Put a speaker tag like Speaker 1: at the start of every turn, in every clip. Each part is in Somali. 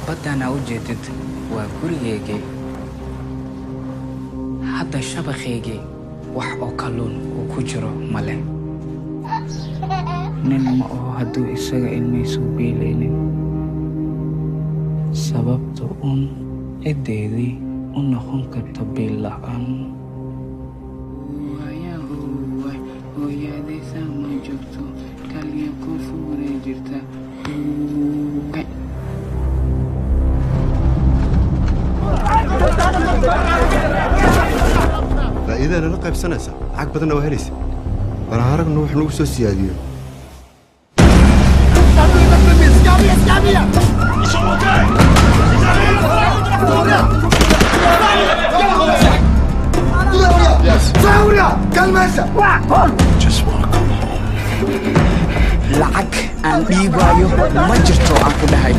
Speaker 1: Baddana u jeedid waa gurigaygii. Hadda shabaqaygii wax oo kalluun uu ku jiro ma leh. Nin ma oho hadduu isaga ilmihiisu biilaynin, sababta uun ciddeedii u noqon karta biil la'aan. Hooyadaysa ma joogto, kaliya koonfuray jirta.
Speaker 2: Faa'iidada la qaybsanaysa, lacag badanna waa helaysa. Baraaragna wax nagu soo siyaadiyo.
Speaker 1: Lacag aan dhiibaayo ma jirto, aan ku dhahay.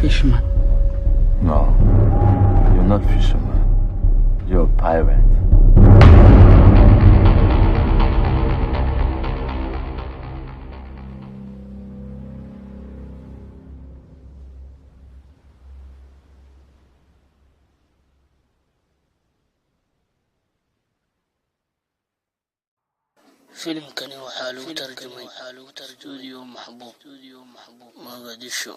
Speaker 1: Fisherman.
Speaker 3: No, you're not fisherman. You're a pirate.
Speaker 4: Filimkani waxaa lagu tarjumay Studio Maxbuub, Mogadisho.